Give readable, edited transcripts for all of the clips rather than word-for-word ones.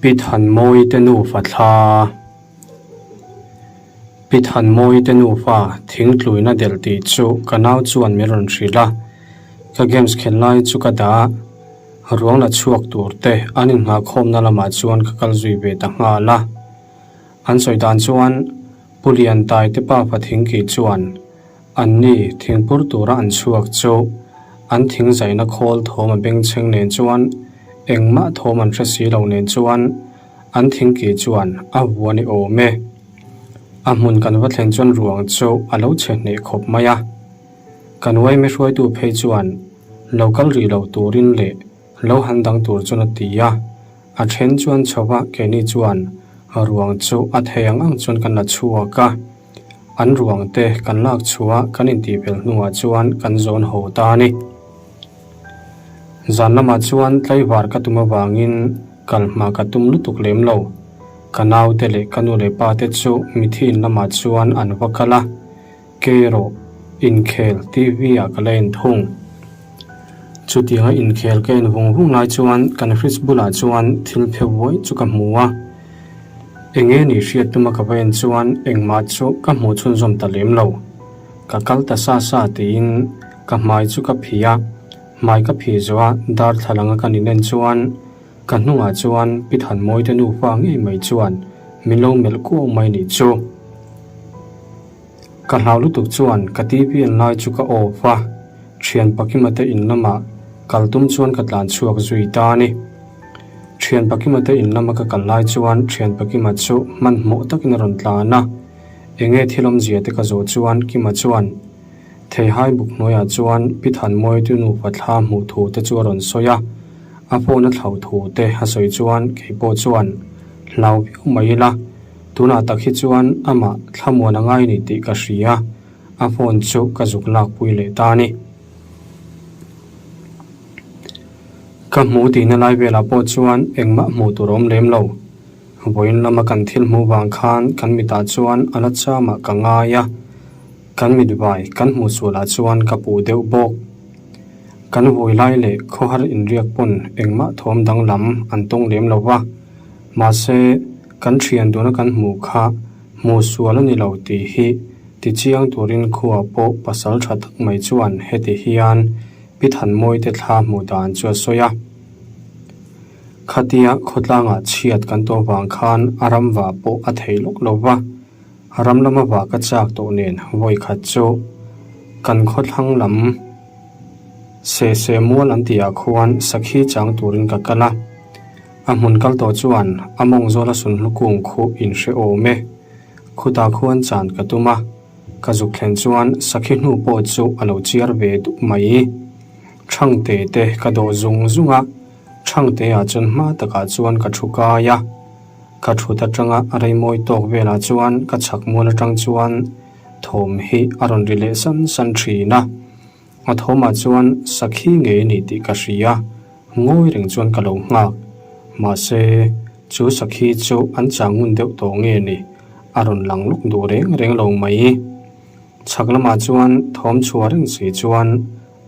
Pi Thanmawii te nufa thla. Pi Thanmawii te nufa thingtluina delh tih chu ka nau chuan min rawn hrilh a, ka games khelh lai chu ka dah a, ruang la chhuak tur te an inngahkhawmna lamah chuan ka kal zui ve ta nghal a. An sawi dan chuan Pu Liantai te pafa thingkih chuan Anni thingpur tura an chhuak chu an thing zaina khawl thawm a bengchheng nen chuan engmah thawm an hre si lo nen chuan an thingki chuan a vua ni awm e. A hmun kan va thlen chuan ruang chu a lo chhe hneh khawp mai a. Kan uaime hruaitu phei chuan lo kal rih lo turin leh lo han dang tur chuan a ti a. A then chuan chho va keini chuan ruang chu a thei ang ang chuan kan la chhuak a. An ruang te kan lak chhuah kan intihpel hnuah chuan kan zawn haw ta a ni. Zan lamah chuan tlaivar ka tum avangin kal hma ka tum lutuk lem lo. Ka naute leh ka nu leh pa te chu mithi in lamah chuan an va kal a, kei erawh inkhel TV ah ka la en thung. Chutianga inkhel ka en vung vung lai chuan kan fridge bulah chuan thil phe vuai chu ka hmu a. Enge ni hriat tuma ka va en chuan engmah chu ka hmuh chhunzawm ta lem lo. Ka kal ta sa sa tiin ka hmai chu ka phih a, hmai ka phih zawh a darthlalang a ka ninen chuan ka hnungah chuan Pi Thanmawite nufa ngei mai chuan min lo melh kuau mai nih chu. Ka hlau lutuk chuan ka TV en lai chu ka off a, thian Pakima te in lamah kal tum chuan ka tlan chhuak zui ta a ni. Thian Pakima te in lama ka kal lai chuan thian Pakima chu hmanhmawh takin a rawn tlan a, enge thil awmzia te ka zawh chuan Kima chuan Theihai buk hnuaiah chuan Pi Thanmawite nupa thla hmuh thu te chu a rawn sawi a, a phone a thlau thu te a sawi chuan keipawh chuan hlau viau mai ila. Tunah tak hi chuan amah thlamuan a ngai ni tih ka hria, a phone chu ka zuk lakpui leh ta a ni. Ka hmu tihna lai velah pawh chuan engmah hmuh tur a awm lem lo. Vawiin lama kan thil hmuh vang khan kan mitah chuan a la chamah ka ngai a, kan mit vai kan hmuh sualah chuan ka puh deuh bawk. Kan vui lai leh khawhar inriak pawn engmah thawm danglam an tawng lem lo va, mahse, Kan thian tuna kan hmuh kha hmuh sual a ni lo tih hi tichiang turin khua pawh pasal tha tak mai chuan heti hian Pi Thanmawite thla hmuh dan chu a sawi a. Khatia khawtlangah chhiat kan tawh vang khan a ram vah pawh a thei lawk lo va, ram lama vah ka chak tawh nen vawi khat chu kan khawthlang lam Sehseh mual an tihah khuan sakhi chang turin ka kal a. A hmun kal tawh chuan a mawng zawla sunhlu kung khuh in hre awm e. Khutah khuan chan ka tum a, ka zuk thlen chuan sakhi hnu pawh chu a lo chiar ve dup mai. Thangte te ka dawh zung zung a, Thangte ah chuan hma takah chuan ka thu kai a. Ka thut atanga a rei mawi tawk velah chuan ka chhak mual atang chuan thawm hi a rawn ri leh san san thin a. A thawmah chuan sakhi ngei a ni tih ka hria, ngawi reng chuan ka lo nghak. Mahse, chu sakhi chu an chang ngun deuh tawh nge ni, a rawn lang lawk duh reng reng lo mai. Chhak lamah chuan thawm chhuah reng si chuan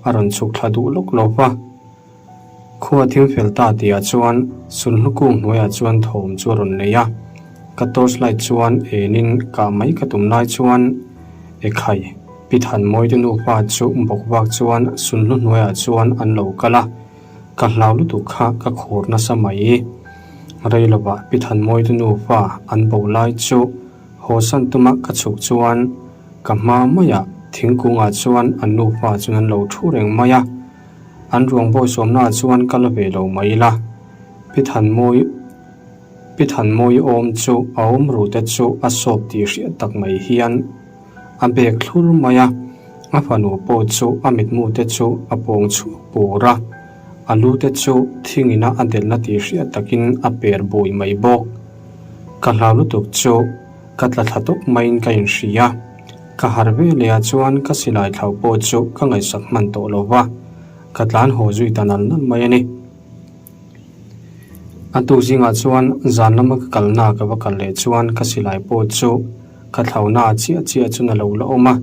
a rawn chhuk thla duh lawk lo va. Khua thim fel ta tihah chuan sulhnu kung hnuaiah chuan thawm chu a rawn nei a, ka torch light chuan enin kah mai ka tum lai chuan Ekhai, Pi Thanmawite nupa chu bawk vak chuan sulhnu hnuaiah chuan an lo kal a, ka hlau lutuk kha ka khur nasa mai. Rei lovah Pi Thanmawite nupa an bo lai chu haw san tuma ka chhuk chuan ka hma maiah thingkungah chuan an nupa chuan an lo thu reng mai a. An ruang bawi sawmnaah chuan ka la ve lo mai ila. Pi Thanmawi Pi Thanmawi awm chu a awm ru te chu a sawp tih hriat tak mai hian a bek thlur mai a, a fanu pawh chu a mitmu te chu a pawng chhuak pur a, a lu te chu thingina a delhna tih hriat takin a per bui mai bawk. Ka hlau lutuk chu ka tla thla tawp maiin ka inhria. Ka harh ve leh ah chuan ka silai thlau pawh chu ka ngaihsak hman tawh lo va, ka tlan haw zui ta nal nal mai a ni. A tuk zingah chuan zan lama ka kalna ka va kal leh chuan ka silai pawh chu ka thlauhna ah chiah chiah chuan a lo la awm a.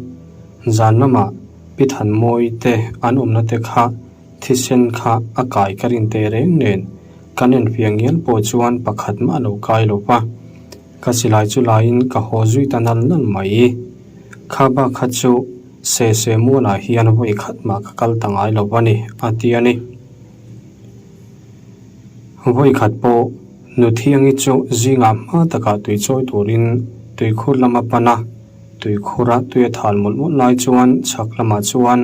Zan lamah Pi Thanmawi te an awmna te kha thisen kha a kai ka rin teh reng nen. Kan enfiah ngial pawh chuan pakhat mah a lo kai lo va, ka silai chu laiin ka haw zui ta nal nal mai. Kha bak kha chu se se mualah hian vawi khat mah ka kal ta ngai lo a ni, a ti a ni. Vawi khat pawh Nuthiangi chu zingah hma takah tui chawi turin tuikhur lam a pan a, tuikhura tui a thal mawlh mawlh lai chuan chhak lamah chuan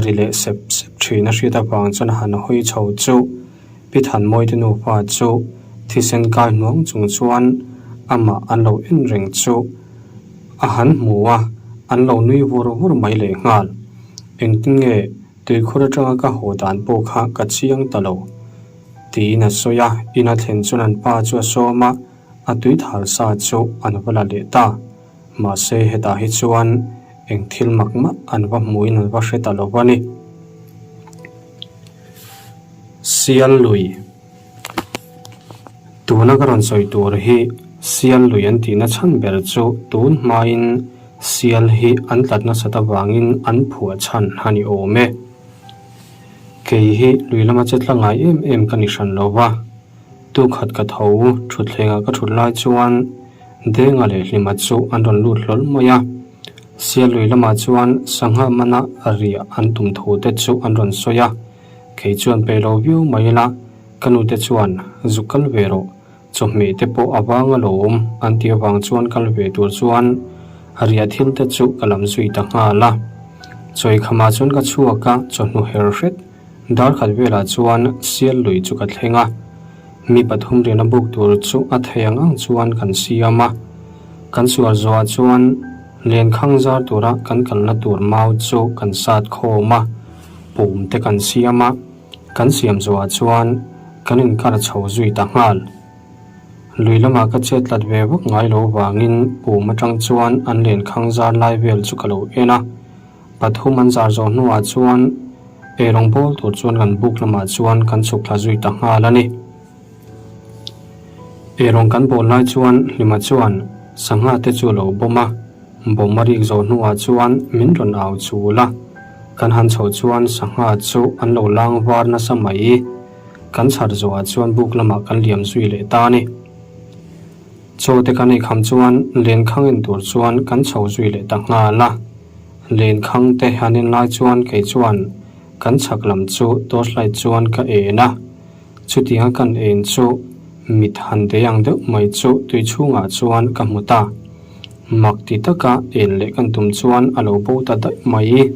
ri leh sep sep thin a hriat avang chuan a han hawi chho chu Pi Thanmawite nupa chu thisen kai hnuang chung chuan amah an lo en reng chu a han hmu a, an lo nui vur vur mai leh nghal. Engtin nge tuikhur atanga ka haw dan pawh kha ka chiang ta lo tiin a sawi a, in a thlen chuan an pa chu a sawm a, a tui thal sa chu an va la leh ta. Mahse hetah hi chuan eng thil mak mah an va hmuin an va hre ta lo a ni. Sial lui Tuna ka rawn sawi tur hi sial lui an tihna chhan ber chu tun hmain sial hi an tlat nasat avangin an phuah chhan a ni awm e. Kei hi lui lama che tla ngai em em ka ni hran lo va, tukhat ka tho thutthlengah ka thut lai chuan Denga leh Hlima chu an rawn lut hlawl mai a, Sialui lamah chuan sangha mana riah an tum thu te chu an rawn sawi a, kei chuan pe lo viau mai ila ka nute chuan zu kal ve rawh, chawhmeh te pawh a vang alawm an tih avang chuan kal ve tur chuan riah thil te chu ka lam zui ta nghal a. Chawikhamah chuan ka chhuak a, chawhnu her hret Dar khat velah chuan sial lui chu ka thleng a, mi pathum riahna buk tur chu a thei ang ang chuan kan siam a. Kan sual zawhah chuan lenkhang zar tura kan kalna tur mau chu kan sat khawm a, pum te kan siam a, kan siam zawhah chuan kan inkar chho zui ta nghal. Lui lamah ka chet tlat ve vak ngai lo vangin pum atang chuan an lenkhang zar lai vel chu ka lo en a. Pathum an zar zawh hnuah chuan eirawng bawl tur chuan kan buk lamah chuan kan chhuk thla zui ta nghal a ni. Eirawng kan bawl lai chuan Hlima chuan sangha te chu a lo bawm a, bawm a rik zawh hnuah chuan min rawn au chul a, kan han chhoh chuan sangha chu an lo lang var nasa mai. Kan chhar zawhah chuan buk lamah kan liam zui leh ta a ni. Chaw te kan eikham chuan lenkhang en tur chuan kan chho zui leh ta nghal a. Lenkhang te han en lai chuan kei chuan kan chhak lam chu torchlight chuan ka en a. Chutianga kan en chu mit han dei ang deuh mai chu tui chhungah chuan ka hmu ta. Mak ti taka en leh kan tum chuan a lo bo ta daih mai.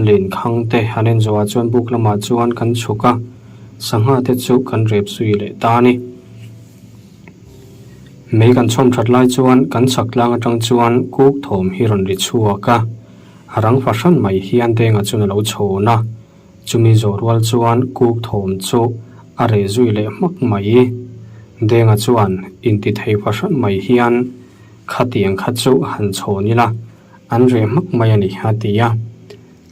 Lenkhang te han en zawhah chuan buk lamah chuan kan chhuk a, sangha te chu kan rep zui leh ta a ni. Mei kan chhawm that lai chuan kan chhak tlang atang chuan kuk thawm hi rawn ri chhuak a, a rang fahran mai hian Denga chuan a lo chhawn a, chumi zawh rual chuan kuk thawm chu a reh zui leh hmak mai. Denga chuan inti thei fahran mai hian khatiang kha chu han chhawn ila an reh hmak mai a ni a ti a,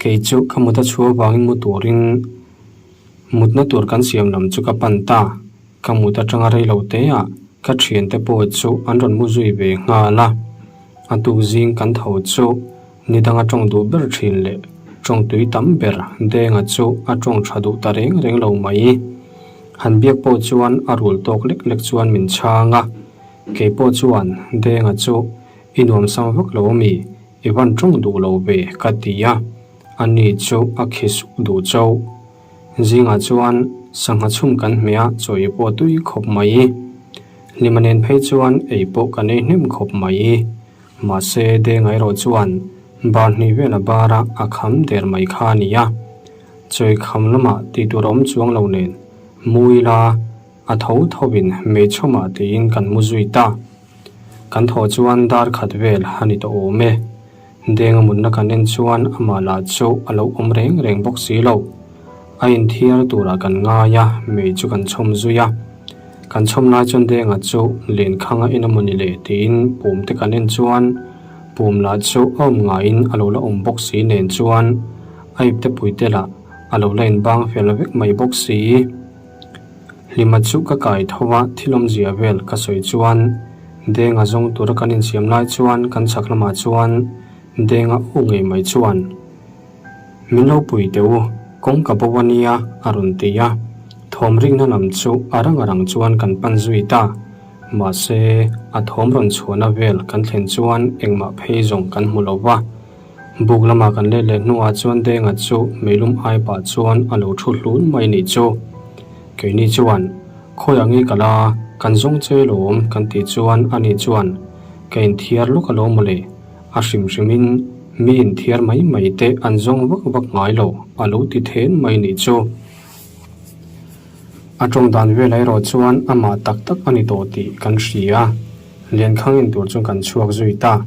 kei chu ka mut a chhuah avangin mu turin mutna tur kan siam lam chu ka pan ta. Ka mut atanga rei lo te ah ka thiante pawh chu an rawn mu zui ve nghal a, a tuk zing kan tho chu ni danga tawng duh ber thin leh tawng tui tam ber Denga chu a tawng tha duh ta reng reng lo mai. Han biak pawh chuan a rul tawk lek lek chuan min chhang a, kei pawh chuan Denga chu i nuam sang vak lo ami i van tawng duh lo ve ka ti a, ani chu a khi suk duh chauh. Zingah chuan sangha chhum kan hmeh a, chaw ei pawh tui khawp mai. Hlima nen phei chuan ei pawh kan ei hnem khawp mai. Mahse, Denga erawh chuan bar hnih vela bara a kham der mai kha a ni a. Chaw ei kham lamah tih tur a awm chuang lo nen, mu ila a tho thovin mei chhawmah tiin kan mu zui ta. Kan thawh chuan dar khat vel a ni tawh awm e. Denga mutna kan en chuan amah lah chu a lo awm reng reng bawk si lo. A inthiar turah kan ngai a, mei chu kan chhawm zui a. Kan chhawm lai chuan Denga chu lenkhang a en a mawni le tiin pum te kan en chuan pum lah chu a awm ngaiin a lo la awm bawk si nen chuan a ipte puite lah a lo la inbang fel vek mai bawk si. Hlima chu ka kai tho a, thil awmzia vel ka sawi chuan Denga zawng tura kan insiam lai chuan kan chhak lamah chuan Denga u ngei mai chuan, Min lo pui teh u, kawng ka bo a nia a rawn ti a. Thawm rikna lam chu a rang a rang chuan kan pan zui ta. Mahse, a thawm rawn chhuahna vel kan thlen chuan engmah phei zawng kan hmu lo va. Buk lama kan let leh hnuah chuan Denga chu meilum ai pah chuan a lo thu hlun mai nih chu. Keini chuan, Khawi ang i kal a, kan zawng che lawm kan tih chuan ani chuan, Ka inthiar lawk alawm mawle, a hrim hrimin mi inthiar mai mai te an zawng vak vak ngai lo a lo ti then mai nih chu. A tawng dan velah erawh chuan amah tak tak a ni tawh tih kan hria. Liankhang en tur chu kan chhuak zui ta.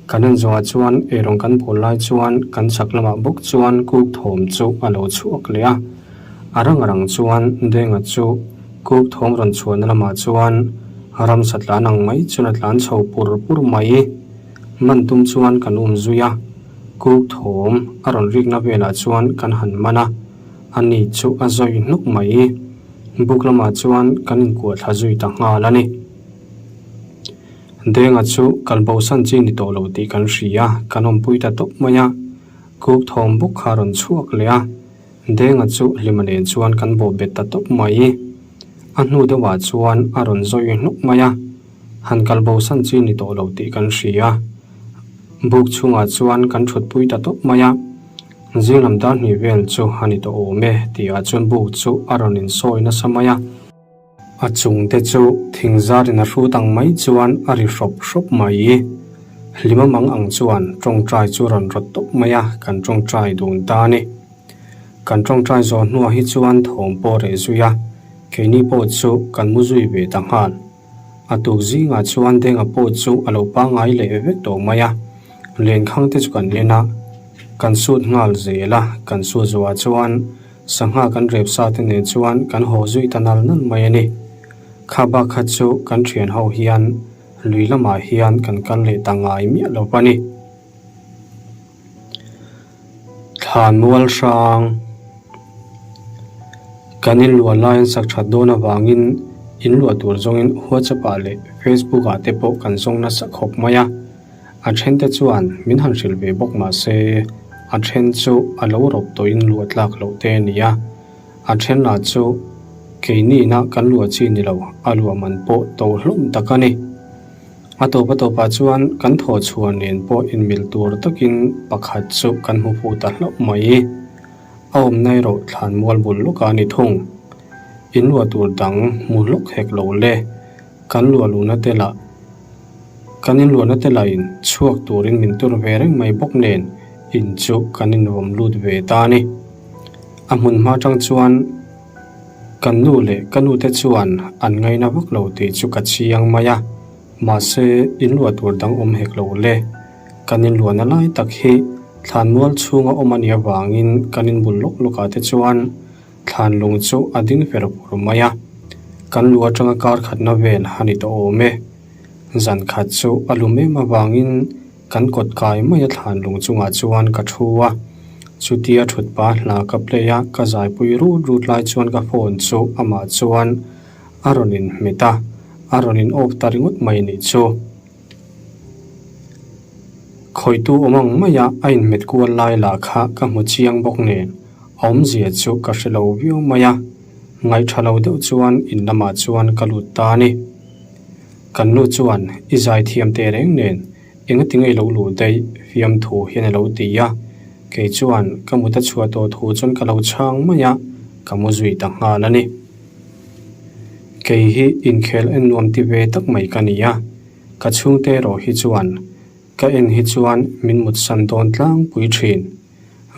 Kan en zawhah chuan eirawng kan bawl lai chuan kan chak lamah bawk chuan kuk thawm chu a lo chhuak leh a. A rang rang chuan Denga chu kuk thawm rawn chhuahna lamah chuan ramsa tlan ang mai chuan a tlan chho pur pur mai. Man tum chuan kan um zui a, kuk thawm a rawn rikna velah chuan kan han man a. A ni chu a zawi hnuk mai. Buk lamah chuan kan inkuah thla zui ta nghal a ni. Denga chu kal bosan chi ni tawh lo tih kan hria, kan awmpui ta tawp mai a. Kuk thawm bawk kha a rawn chhuak leh a. Denga chu hlima nen chuan kan bawh bet ta tawp mai. A hnu deuhah chuan a rawn zawi hnuk mai a. Han kal bosan chi ni tawh lo tih kan hria. Buk chhungah chuan kan thutpui ta tawp mai a. Zing lam dar hnih vel chu a ni tawh awm e tihah chuan buk chu a rawn insawi nasa mai a. A chung te chu thing zarin a hrut ang mai chuan a ri hrawp hrawp mai. Hlima mang ang chuan tawngtai chu rawn rawt tawp mai a, kan tawngtai dun ta a ni. Kan tawngtai zawh hnuah hi chuan thawm pawh reh zui a, keini pawh chu kan mu zui ve ta nghal. A tuk zingah chuan Denga pawh chu a lo pangngai leh vek tawh mai a, lenkhang te chu kan en a, kan sut nghal zel a, kan sut zawhah chuan sangha kan rep sa te nen chuan kan haw zui ta nal nal mai a ni. Kha bak kha chu kan thian ho hian lui lamah hian kan kal leh ta ngai miah lo a ni. Thlanmual hrang Kan inluah lai an sak that dawn avangin inluah tur zawngin WhatsApp ah leh Facebook ah te pawh kan zawng nasa khawp mai a. A then te chuan min han hrilh ve bawk mah se a then chu a lo rawp tawhin luah tlak loh te a ni a. A then lah chu keini ina kan luah chi ni lo a luah man pawh to hlawm tak a ni. A tawp a tawpah chuan kan thawh chhuah nen pawh inmil tur takin pakhat chu kan hmu fuh ta hlauh mai. A awmna erawh thlan mual bul lawkah a ni thung. In luah tur dang hmu hlawk hek lo le. Kan luah luhna te lah kan in luahna te lah in chhuak turin min tur ve reng mai bawk nen in chu kan invawm lut ve ta a ni. A hmun hma tang chuan. Kan nu leh ka nute chuan an ngaina vak lo tih chu ka chiang mai a, mahse inluah tur dang awm hek lo le. Kan inluahna lai tak hi thlanmual chhunga awm a nih avangin kan inbul lawk lawkah te chuan thlan lung chu a ding fer fur mai a, kan lu atanga kar khatna vel a ni tawh awm e. Zan khat chu a lum em avangin Kan kawt kai mai a thlan lung chungah chuan ka thu a, chutia thut pa hla ka play a, ka zaipui rut rut lai chuan ka phone chu amah chuan a rawn in hmet a, a rawn in off ta ringawt mai nih chu. Khawitu awm ang maia a inhmet kual lai lah kha ka hmu chiang bawk nen a awmzia chu ka hre lo viau mai a, ngaihṭha lo deuh chuan in lamah chuan ka lut ta a ni. Kan nu chuan i zaithiam teh reng nen engati nge i lo luh daih fiamthu hian a lo ti a, kei chuan ka mut a chhuah tawh thu chuan ka lo chhang mai a, ka mu zui ta nghal a ni. Kei hi inkhel en nuam ti ve tak mai ka ni a, ka chhungte erawh hi chuan ka en hi chuan min mutsan dawn tlangpui thin.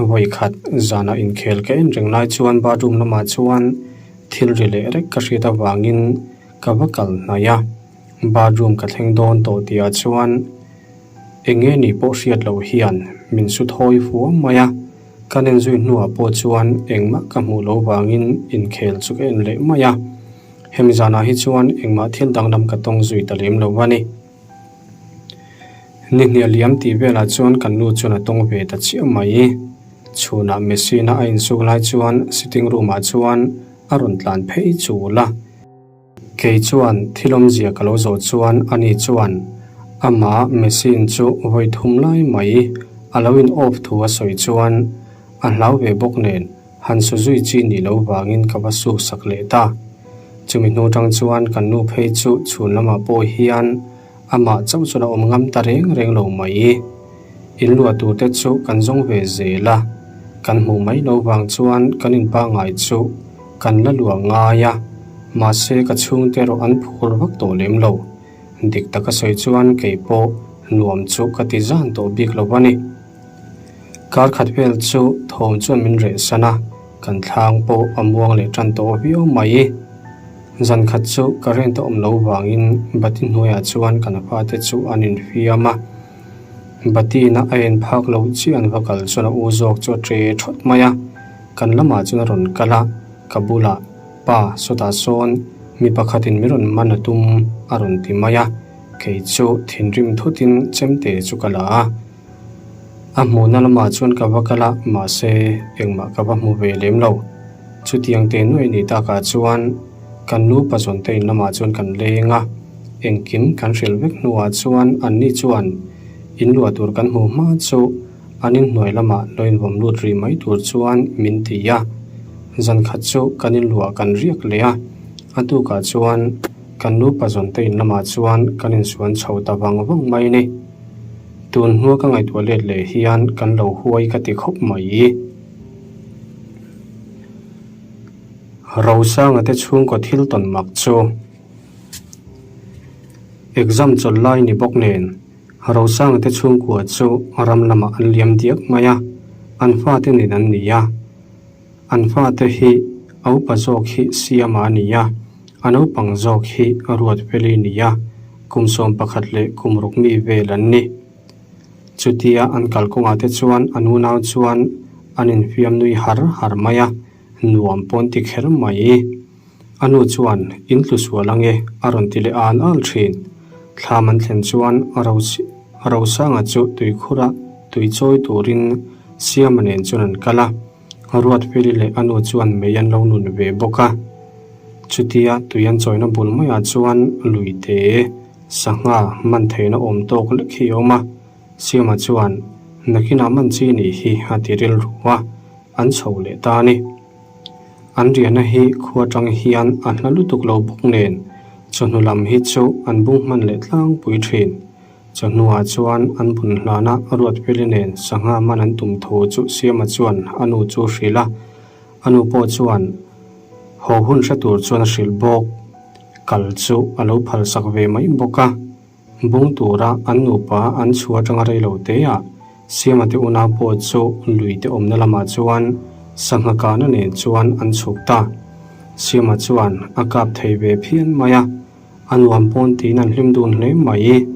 Vawi khat zanah inkhel ka en reng lai chuan bathroom lamah chuan thil ri leh rek ka hriat avangin ka va kal hnaih a, bathroom ka thleng dawn tawh tihah chuan eng nge ni pawh hriat loh hian min su thawi fuam mai a, ka nen zui hnuah pawh chuan engmah ka hmuh loh vangin inkhel chu ka en leh mai a, hemi zanah hi chuan engmah thil danglam ka tawng zui ta lem lo a ni. Ni hnial liam tih velah chuan kan nu chuan a tawng ve ta chiah mai. Chhunah machine-a a insuk lai chuan sitting room-ah chuan a rawn tlan phei chul a. Kei chuan thil awmzia ka lo zawh chuan ani chuan amah machine chu vawi thum lai mai a lo in off thu a sawi chuan a hlau ve bawk nen. Han su zui chi nih loh vangin ka va suk sak leh ta. Chumi hnu tang chuan kan nu phei chu chhun lamah pawh hian amah chauh chuan a awm ngam ta reng reng lo mai. In luah tur te chu kan zawng ve zel a, kan hmuh mai loh vang chuan kan in pangngai chu kan la luah ngai a, mahse ka chhungte erawh an phur vak tawh lem lo. Dik taka sawi chuan kei pawh nuam chu ka ti zan tawh bik lo a ni. Kar khat vel chu thawm chuan min reh san a, kan thlang pawh a muang leh tan tawh viau mai. Zan khat chu current a awm lo vangin bati hnuaiah chuan kan fate chu an infiam a. Batina a en phak loh chiah an va kal chuan a u zawk chu a ṭe ṭhawt mai a, kan lamah chuan a rawn kal a, ka bulah, Pa, sawtah sawn mi pakhatin min rawn man a tum a rawn ti mai a, kei chu thinrim thutin chemte chu ka la a. A hmuhna lamah chuan ka va kal a, mahse engmah ka va hmu ve lem lo. Chutiang te nuaih ni takah chuan kan nu pazawnte in lamah chuan kan leng a, engkim kan hrilh vek hnuah chuan anni chuan in luah tur kan hmuh hma chu an inhnuai lamah lo invawm lut rih mai tur chuan min ti a. Zan khat chu kan inluah kan riak leh a, a tukah chuan kan nu pazawnte in lamah chuan kan insuan chho ta vang vang mai a ni. Tun hnua ka ngaihtuah let leh hian kan lo huai ka ti khawp mai. Rosanga te chhungkaw thil tawn mak chu exam chawlh lai ni bawk nen Rosanga te chhungkua chu ram lamah an liam diak mai a, an fate nen an ni a. An fate hi a upa zawk hi Siama a ni a, a naupang zawk hi Ruatfeli a ni a, kum 11 leh kum ruk mi vel an ni. Chutia an kalkawngah te chuan an unau chuan an infiam nui har har mai a, nuam pawn ti kher mai. A nu chuan, In tlu sual ange, a rawn ti leh al al thin. Thlam an thlen chuan Rosanga chu tuikhura tui chawi turin Siama nen chuan an kal a. Ruatfeli leh a nu chuan mei an lo nun ve bawk a. Chutia tui an chawina bul maiah chuan luite sangha man theihna awm tawk lek hi a awm a. Siama chuan, Nakinah man chi nih hi a ti rilru a, an chho leh ta a ni. An riahna hi khua tang hian a hla lutuk lo bawk nen chawhnu lam hi chu an bung hman leh tlangpui thin. Chawhnuah chuan an bun hlana Ruatfeli nen sangha man an tum thu chu Siama chuan a nu chu hrilh a, a nu pawh chuan haw hun hre tur chuan a hrilh bawk. Kal chu a lo phalsak ve mai bawk a, bung tura an nupa an chhuah atanga rei lo teah Siama te unau pawh chu lui te awmna lamah chuan sangha kahna nen chuan an chhuk ta. Siama chuan a kap thei ve phian mai a. A nuam pawn tiin an hlim dun hle mai.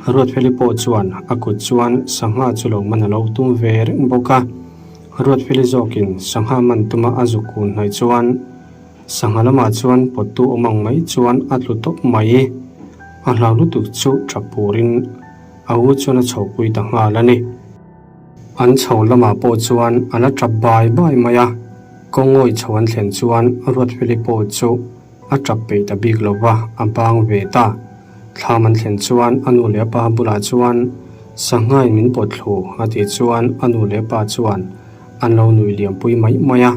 Ruatfeli pawh chuan a kut chuan sangha chu lo man a lo tum ve reng bawk a. Ruatfeli zawkin sangha man tuma a zuk kun hnaih chuan sangha lamah chuan pawttu awm ang mai chuan a tlu tawp mai. A hlau lutuk chu tap purin a u chuan a chhohpui ta nghal a ni. An chho lamah pawh chuan a la tap bai bai mai a. Kawngawi chho an thlen chuan Ruatfeli pawh chu A tap peih ta bik lo va, a bang ve ta. Thlam an thlen chuan a nu leh a pa bulah chuan, Sanghain min pawt thlu, a tih chuan a nu leh a pa chuan an lo nuih liampui mai mai a.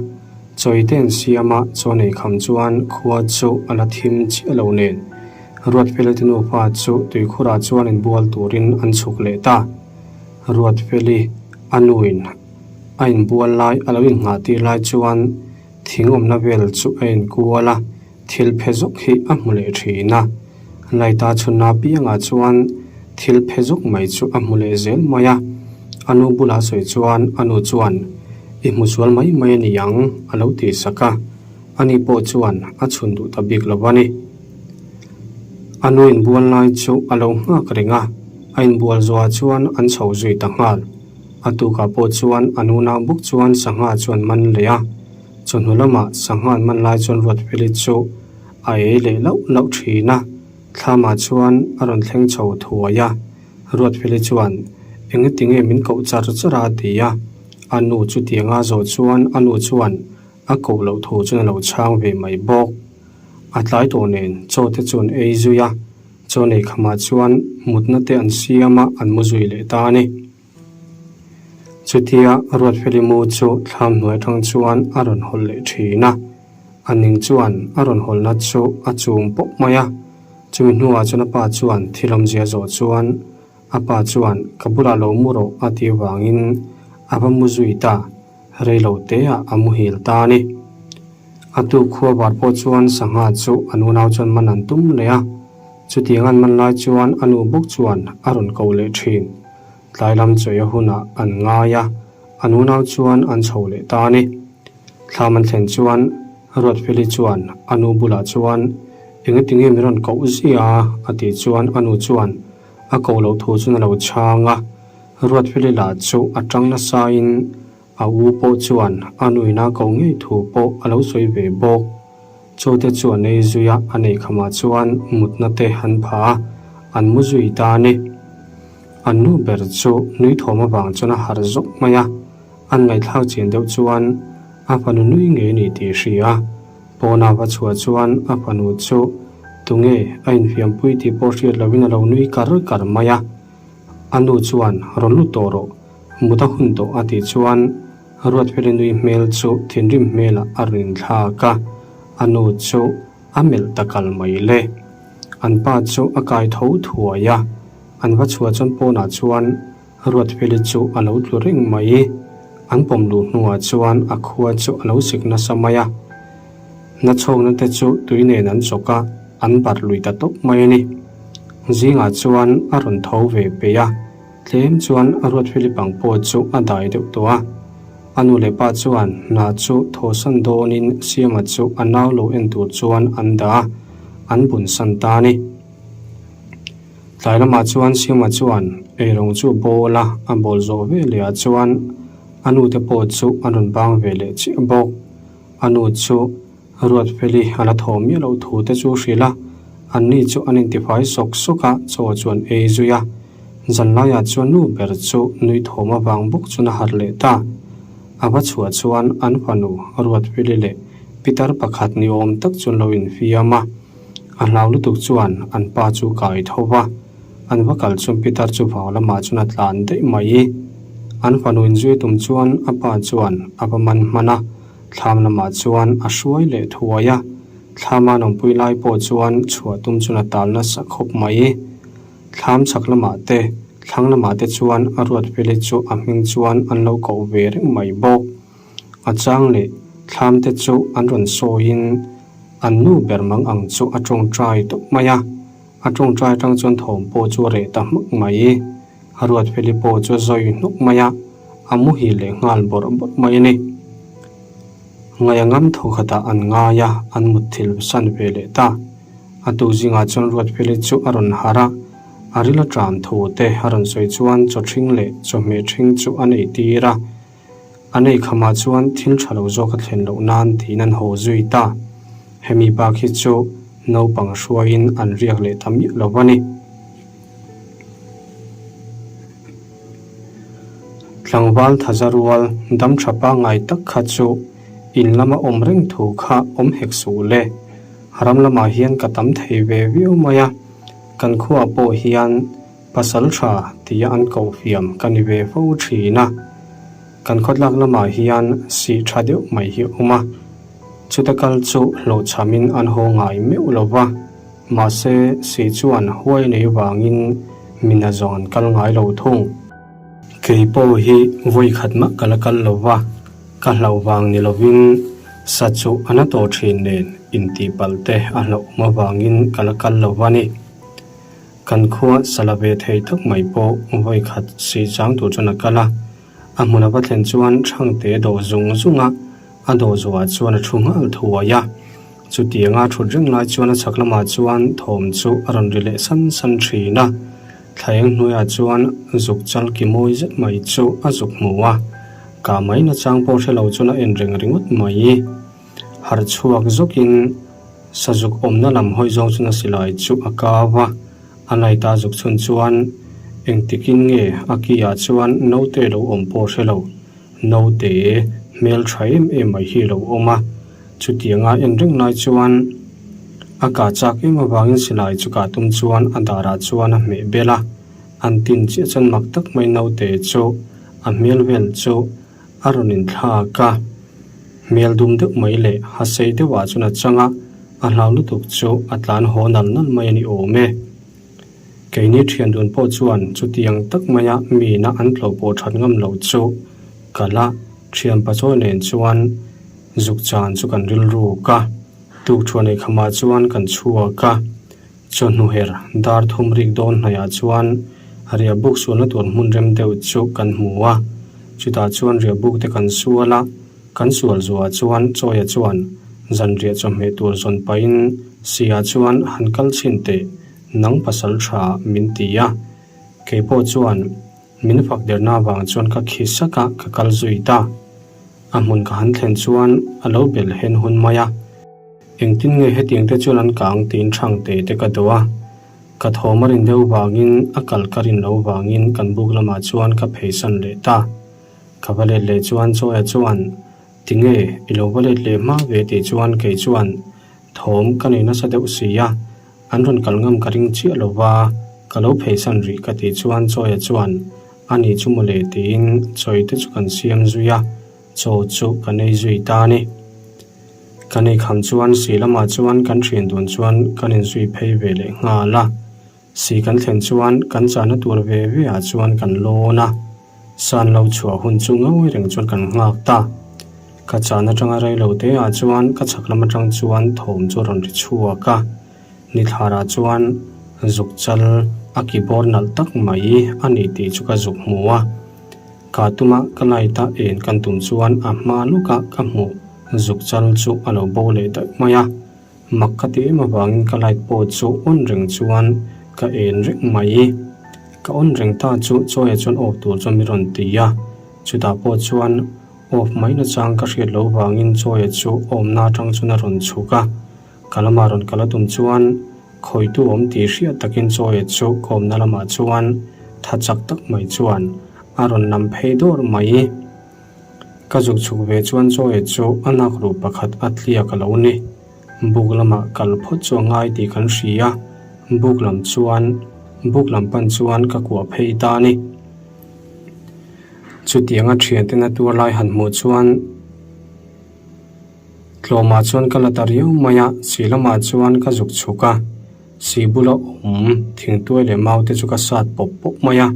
Chawite an siam a, chaw nei kham chuan khua chu a la thim chiah lo nen. Ruatfeli te nufa chu tuikhurah chuan inbual turin an chhuk leh ta. Ruatfeli a nuin a inbual lai a lo innghah tir lai chuan, Thing awmna vel chu a inkual a, thil phe zawk hi a hmu leh thin a. Laita chhunna piangah chuan thil phe zawk mai chu a hmu leh zel mai a. A nu bulah sawi chuan a nu chuan, I hmu sual mai mai a ni ang, a lo ti sak a. Ani pawh chuan a chhun duh ta bik lo a ni. A nu inbual lai chu a lo nghak reng a, a inbual zuah chuan an chho zui ta nghal. A tukah pawh chuan a nunau bawk chuan sangha chu an man leh a, chawhnu lamah sangha an man lai chuan Ruatfeli chu a ei leh lauh lauh thin a, thlamah chuan a rawn thleng chho thuai a, Ruatfeli chuan Engati nge min koh char char a? a ti a, a nu chutianga zawh chuan a nu chuan a koh loh thu chuan a lo chhang ve mai bawk. A tlai tawh nen chaw te chu an ei zui a, Chaw nei khamah chuan mutna te an siam a, an mu zui leh ta a ni. Chutia Ruatfeli mu chu thlam hnuai atang chuan a rawn hawlh leh thin a, a ning chuan a rawn hawlhna chu a chum pawp mai a. Chumi hnuah chuan a pa chuan thil awmzia zawh chuan a pa chuan ka bulah lo mu rawh a tih avangin a va mu zui ta, rei lo teah a muhil ta a ni. A tuk khua var pawh chuan sangha chu an unau chuan man an tum leh a, chutiang an man lai chuan a nu bawk chuan a rawn ko leh thin. Tlai lam chawi a hunah an ngai a, an unau chuan an chho leh ta a ni. Thlam an thlen chuan Ruatfeli chuan a nu bulah chuan Engatinge min rawn koh zia a? a tih chuan a nu chuan a koh loh thu chuan a lo chhang a. Ruatfeli lah chu a tang nasain A u pawh chuan a nuina ko ngei thu pawh a lo sawi ve bawk. Chawte chu an ei zui a, a nei khamah chuan mutna te an pha a, an mu zui ta a ni. An nu ber chu nui thawm avang chuan a harh zawk mai a, an ngaihthlak chian deuh chuan a fanu nui ngei a ni tih hria. Pawna va chhuah chuan a fanu chu tunge a infiampui tih pawh hriat lohin a lo nui kar kar mai a. A nu chuan rawn lut tawh rawh. Mut a hun tawh a tih chuan Ruatfeli nui hmel chu thinrim hmelah a rawn inthlak a, a nu chu a melh ta kal mai le. An pa chu a kai tho thuai a, an va chhuah chuan pawnah chuan Ruatfeli chu a lo tlu reng mai. An pawm luh hnuah chuan a khua chu a lo sik nasa mai a, nachhawkna te chu tui nen an chawk a, an barh lui ta tawp mai a ni. Zingah chuan a rawn tho ve peih a. Tlem chuan a ruat Philip ang pawh chu a dai deuh tawh a. A nu leh pa chuan hna chu thawhsan dawnin Siama chu a nau lo en tur chuan an dah a, an bun san ta a ni. Tlai lamah chuan Siama chuan eirawng chu a bawl a, a bawl zawh ve leh ah chuan a nu te pawh chu an rawn bang ve leh chiah bawk. A nu chu Ruatfeli a la thaw miah loh thu te chu hrilh a, anni chu an intifai sawk sawk a, chaw chu an ei zui a. Zanlaiah chuan nu ber chu nui thawm avang bawk chuan a harh leh ta. A va chhuah chuan an fanu Ruatfeli leh pitar pakhat ni awm tak chuan lo infiam a. A hlau lutuk chuan an pa chu kai tho va, an va kal chuan pitar chu vau lamah chuan a tlan daih mai. An fanu inzui tum chuan a pa chuan a va man hman a. Thlam lamah chuan a hruai leh thuai a, thlama nawmpui lai pawh chuan chhuah tum chuan a tal nasa khawp mai. Thlam chhak lamah te, thlang lamah te chuan a ruat vele chu a hming chuan an lo koh ve reng mai bawk. A chang leh thlam te chu an rawn sawiin an nu ber mang ang chu a tawngtai tawp mai a, a tawngtai atang chuan thawm pawh chu a reh ta hmak mai. A ruat feli pawh chu a zawi hnawk mai a, a muhil leh nghal bawrh bawrh mai a ni. Ngaia ngam tho khatah an ngai a, an mutthil san ve leh ta. A tuk zingah chuan Ruatfeli chu a rawn harh a, a ril a ṭam thu te a rawn sawi chuan chaw ṭhing leh chawhmeh ṭhing chu a nei tir a. A nei khamah chuan thil ṭha lo zawk a thlen loh nan tiin an haw zui ta. Hemi bak hi chu naupang hruaiin an riak leh ta miah lo a ni. Tlangval thaza rual dam tha pangngai tak kha chu in lama awm reng thu kha awm hek suh le. Ram lamah hian ka tam thei ve viau mai a, kan khuaah pawh hian pasal tha tia an koh fiam ka ni ve fo thin a. Kan khawtlak lamah hian sih tha deuh mai hi a awm a, chuta kal chu hlawhchhamin an haw ngai meuh lo va. Mahse, si chuan huai nei vangin min a zawng an kal ngai lo thung. Kei pawh hi vawi khat mah ka la kal lo va, ka hlauh vang ni lovin sa chu a na tawh thin nen intihpalh te a hlauh awm avangin ka la kal lo va ni. Kan khua sa la ve thei tak mai pawh vawi khat si chang tur chuan a kal a, a hmun a va thlen chuan Thangte dawh zung zung a, a dawh zuah chuan a thu nghal thuai a. Chutianga thut reng lai chuan a chhak lamah chuan thawm chu a rawn ri leh san san thin a. Thlaeng hnuaiah chuan zuk chal ki mawi zet mai chu a zuk hmu a. Kah mai nachang pawh hre lo chuan a en reng ringawt mai. Harh chhuak zawkin sazuk awmna lam hawi zawng chuan a silai chu a kau a. A light a zuk chhun chuan engtikin nge a ki ah chuan naute lo awm pawh hre lo. Naute hmel tha em em mai hi a lo awm a. Chutianga en reng lai chuan a kah chak em avangin silai chu kah tum chuan a darah chuan a hmeh bel a, an tin chiah chuan mak tak mai naute chu A hmel vel chu a rawn inthlak a, hmel dum deuh mai leh ha sei deuhah chuan a chang a, a hlau lutuk chu a tlan haw nal nal mai a ni awm e. Keini thian dun pawh chuan chutiang tak maia mina an tlawh pawh that ngam lo chu kal a, thian pachawi nen chuan zuk chan chu kan rilruk a, tukṭhuan eikhamah chuan kan chhuak a. Chawhnu her dar thum rik dawn hnaihah chuan riahbuk sualna tur hmun rem deuh chu kan hmu a, chutah chuan riahbuk te kan sual a, kan sual zuah chuan Chawia chuan zanriah chawhmeh tur zawn pahin Sia chuan han kal chhin teh nang pasal tha min ti a, kei pawh chuan min fak derna avang chuan ka khi sak a ka kal zui ta. A hmun ka han thlen chuan a lo bel hen hun mai a. Engtin nge hetiang te chuan an kang tiin thang te te ka duh a, ka thawm a rin deuh vangin a kal ka rin lo vangin kan buk lamah chuan ka pheisan leh ta. Ka va let leh chuan Chawia chuan, Tinge i lo va let leh hma ve tih chuan kei chuan thawm ka nei nasa deuh si a, an rawn kal ngam ka ring chiah lo va, ka lo pheisan rih ka tih chuan Chawia chuan, A nih chu mawle tiin chawi te chu kan siam zui a, chaw chu ka nei zui ta a ni. Kan eikham chuan si lamah chuan kan thian dun chuan kan inzui phei ve leh nghal a. Si kan thlen chuan kan chahna tur ve ve ah chuan kan lawn a. San lo chhuah hun chu ngawi reng chuan kan nghak ta. Ka chahna atanga rei lo te ah chuan ka chhak lam atang chuan thawm chu a rawn ri chhuak a. Nithlarah chuan zuk chal a kibawr nalh tak mai a ni tih chu ka zuk hmu a. Ka tuma ka light a en kan tum chuan a hma lawkah ka hmuh zuk chal chu a lo bo leh daih mai a, mak ka ti em avangin ka light pawh chu on reng chuan ka en reng mai. Ka on reng ta chu Chawia chuan off tur chuan min rawn ti a, chutah pawh chuan off mai nachang ka hriat loh vangin Chawia chu awmna atang chuan a rawn chhuk a, ka lama rawn kal a tum chuan Khawitu awm tih hriat takin Chawia chu kawmna lamah chuan tha chak tak mai chuan a rawn lam phei dawr mai. Ka zuk chhuk ve chuan Chawia chu a nak ruh pakhat a tliak a lo ni. Buk lamah kal phawt chu a ngai tih kan hria, buk lam chuan buk lam pan chuan ka kuah phei ta a ni. Chutianga thiante na tuar lai han hmuh chuan. Tlawmah chuan ka la ta riau mai a, si lamah chuan ka zuk chhuk a, si bula awm thingtuai leh mau te chu ka sat pawp pawp mai a,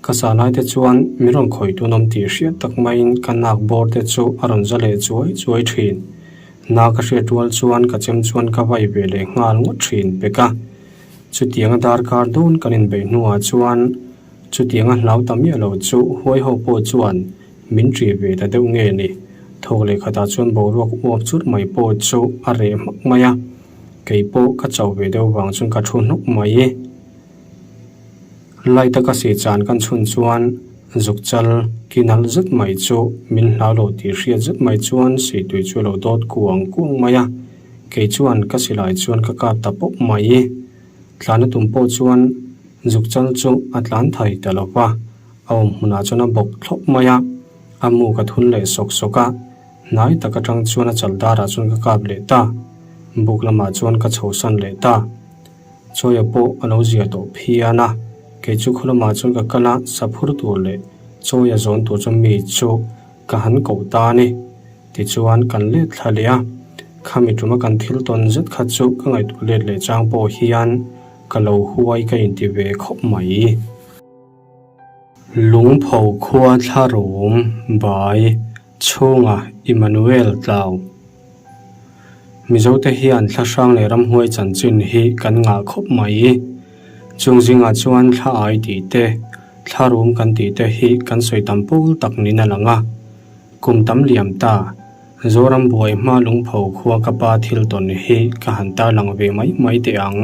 ka sa lai te chuan min rawn khawih tun awm tih hriat tak maiin ka nak bawr te chu a rawn za leh chuai chuai thin. Na ka hriat rual chuan ka chem chuan ka vai ve leh nghal ngawt thin pek a, chutianga darkar dawn kan inbeih hnuah chuan chutianga hlau ta miah lo chu huai ho pawh chuan Min ṭih ve ta deuh nge ni? Thawk leh khatah chuan boruak uap churh mai pawh chu a reh hmak mai a, kei pawh ka chauh ve deuh vang chuan ka thu hnawk mai. Light a ka sih chan kan chhun chuan zuk chal ki nalh zet mai chu min hlau lo tih hriat zet mai chuan sihtui chu a lo dawt kuang kuang mai a, kei chuan ka silai chuan ka kap ta pawp mai. Tlana tum pawh chuan zuk chal chu a tlan thai ta lo va. A awm hmunah chuan a bawk thlawp mai a, a mu ka thun leh sawk sawk a, hnai tak atang chuan a chal darah chuan ka kap leh ta, buk lamah chuan ka chhosan leh ta. Chawia pawh a lo zia tawh phian a, kei chu khaw lamah chuan ka kal a, saphur tur leh chawia zawn tur chuan mi chu ka han koh ta a ni. Tichuan kan let thla leh a, khami tuma kan thil tawn zet kha chu ka ngaihtuah let leh chang pawh hian ka lo huai ka inti ve khawp mai. Lungpho khua thlarum bai chhunga Immanuel Tlau. Mizote hian thlahrang leh ramhuai chanchin hi kan ngah khawp mai. Chung zingah chuan thla ai tih te, thlarum kan tih te hi kan sawi tam pawl tak niin a lang a. Kum tam liam ta, Zoram buai hma lungpho khua ka pa thil tawn hi ka han tarlang ve mai mai teh ang.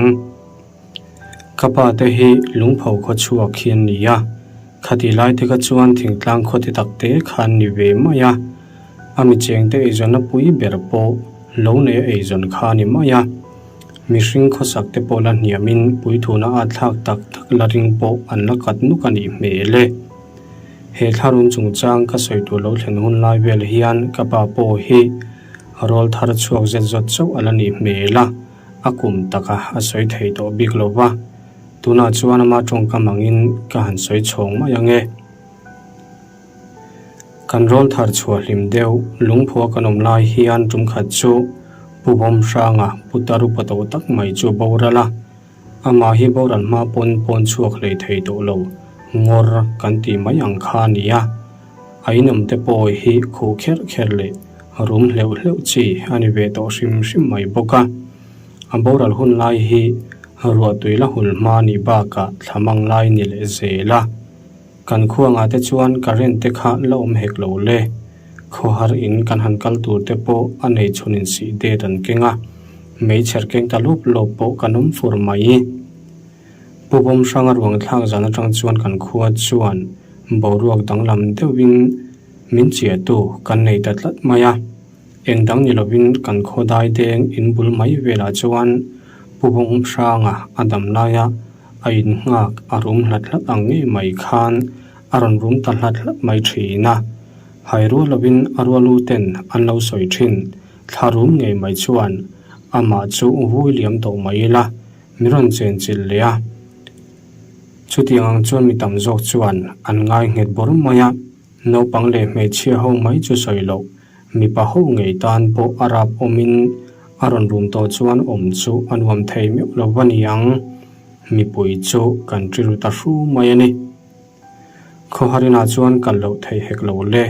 Ka pa te hi lungpho khaw chhuak hi an ni a, khati lai te kha chuan thingtlang khaw ti tak te kha an ni ve mai a, a mi cheng te eizawnna pui ber pawh lo nei a eizawn kha a ni mai a, mihring khawsak te pawh la hniamin puithuna at thlak tak tak la ring pawh an la kat nuk a nih hmel e. He thlarun chungchang ka sawi tur lo thlen hun lai vel hian ka pa pawh hi rawl thar chhuak zet zawt chauh a la nih hmel a. A kum taka a sawi thei tawh bik lo va, tunah chuan ama tawngkam angin ka han sawi chhawng mai ang e. Kan rawl thar chhuah hlim deuh lungphua kan awm lai hian tum khat chu Pu Bawmhranga putar upa tawh tak mai chu a boral a. Amah hi boral hma pawn pawn chhuak hlei thei tawh lo, ngawr kan tih mai ang kha a ni a. A inawm te pawh hi khuh kherh kherh leh rum hleuh hleuh chi a ni ve tawh hrim hrim mai bawk a. A boral hun lai hi ruahtui la hul hma nih bakah thlamang lai ni leh zel a. Kan khuangah te chuan current te kha la awm hek lo le. Khawhar in kan han kal tur te pawh a nei chhun in sih det an keng a, meichher keng ta lawp lawp pawh kan awm fur mai. Pu Bawmhranga ruang thlak zan atang chuan kan khua chuan boruak danglam deuhin min chiahtu kan nei ta tlat mai a. Eng dang ni lovin kan khaw dai deng in bul mai velah chuan Pu Bawmhranga a dam laia a innghak a rum hlat hlat ang ngei mai khan a rawn rum ta hlat hlat mai thin a. Hai rual lovin a rualu ten an lo sawi thin. Thla rum ngei mai chuan amah chu vui liam tawh mai ila mi rawn chen chilh leh a. Chutiang ang chuan mi tam zawk chuan an ngai nghet bawr mai a, naupang leh hmeichhia ho mai chu sawi loh mipa ho ngei tan pawh a rap awmin a rawn rum tawh chuan awm chu a nuam thei meuh lo va ni ang. Mipui chu kan ṭiru ta hru mai a ni. Khawharinah chuan kal loh theih hek lo le.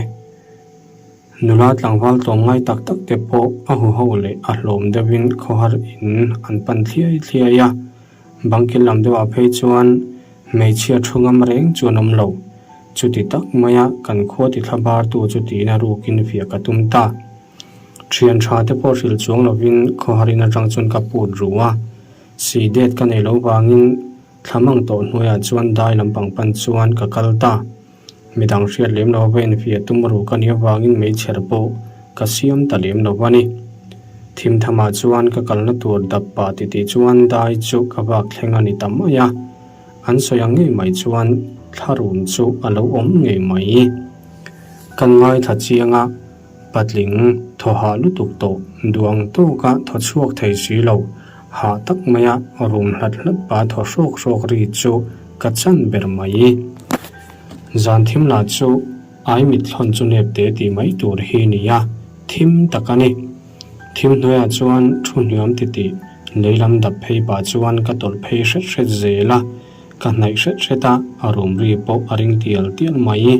Nula tlangval tlawmngai tak tak te pawh a huho leh a hlawm deuhin khawhar in an pan thliai thliai a. Bangkil lam deuhah phei chuan hmeichhia thu ngam reng chu an awm lo. Chuti tak maia kan khua ti thla bartu chu tiin a rukin fiah ka tum ta. Thian tha te pawh hrilh chuang lovin khawharin atang chuan ka put ru a. Si det ka nei lo vangin Thlamang tawh hnuaiah chuan dai lampang pan chuan ka kal ta. Midang hriat lem lo va infiah tum ru ka nih avangin meichher pawh ka siam ta lem lo a ni. Thim thamah chuan ka kalna tur dap pah titih chuan dai chu ka vak thleng a ni ta mai a. An sawi ang ngei mai chuan thlarum chu a lo awm ngei mai. Kan ngaithla chiang a. Patling thaw hah lutuk tawh, duang tawka thaw chhuak thei si lo, hah tak maia rum hlat hlat pa thaw hrawk hrawk ri chu ka chan ber mai. Zan thim lah chu ai mit thlawn chu nep te tih mai tur hi nia, thim tak a ni. Thim hnuaiah chuan thu hniam titih lei lam dap phei pah chuan ka tawlh phei hret hret zel a, ka hnaih hret hret a, a rum ri pawh a ring tial tial mai.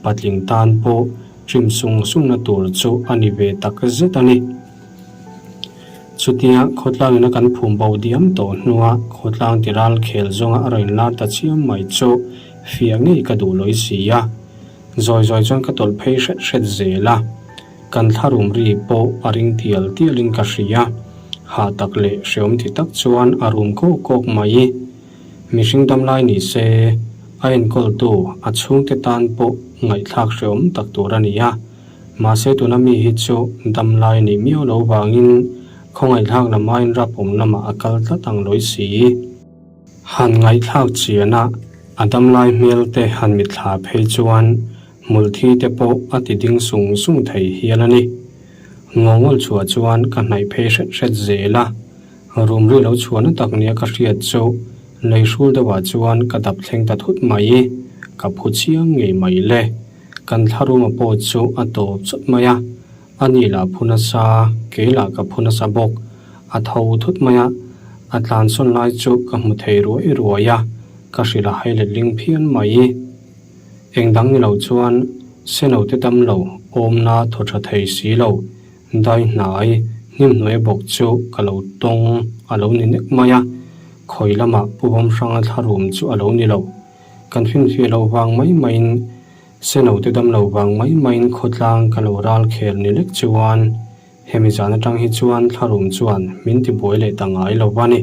Patling tan pawh Trim sung sungna tur chu a ni ve tak zet a ni. Chutia khawtlang ina kan phum bo diam tawh hnua khawtlang ti ral khel zawnga a rawn lar ta chiam mai chu fiah ngei ka duh lawi si a. Zawi zawi chuan ka tawlh phei hret hret zel a. Kan thlarum ri pawh a ring tial tialin ka hria. Hah tak leh hreawm ti tak chuan a rum kawk kawk mai. Mihring damlai ni se, a enkawltu a chhungte tan pawh ngaihthlak hreawm tak tur a ni a. Mahse tuna mi hi chu damlai nih miau lo vangin khawngaihthlak lam aiin rapawm lamah a kal tlat ang lawi si. Han ngaihthlak chiana a damlai hmel te han mitthla phei chuan hmulthi te pawh a ti ding sung sung thei hial a ni. Ngawngawl chhuah chuan ka hnaih phei hret hret zel a. Rum ri lo chhuahna tak nia ka hriat chu lei hrul deuhah chuan ka dap thleng ta thut mai. Ka phu chiang ngei mai le. Kan thlaruma pawh chu a tawp chawt mai a. Ani lah phu nasa, kei lah ka phu nasa bawk. A tho thut mai a, a tlansawn lai chu ka hmu thei ruai ruai a, ka hrilh a hai letling phian mai. Eng dang ni lo chuan Senote damlo awmna thaw tha thei si lo. Dai hnai hnim hnuai bawk chu ka lo tawng a lo ni nek mai a, khawi lamah Pu Bawmhranga thlarum chu a lo ni lo. Kan finfiah lo vang mai maiin, Senote dam lo vang mai maiin khawtlang ka lo ral khel ni lek chuan hemi zan atang hi chuan thlarum chuan min tibuai leh ta ngai lo va ni.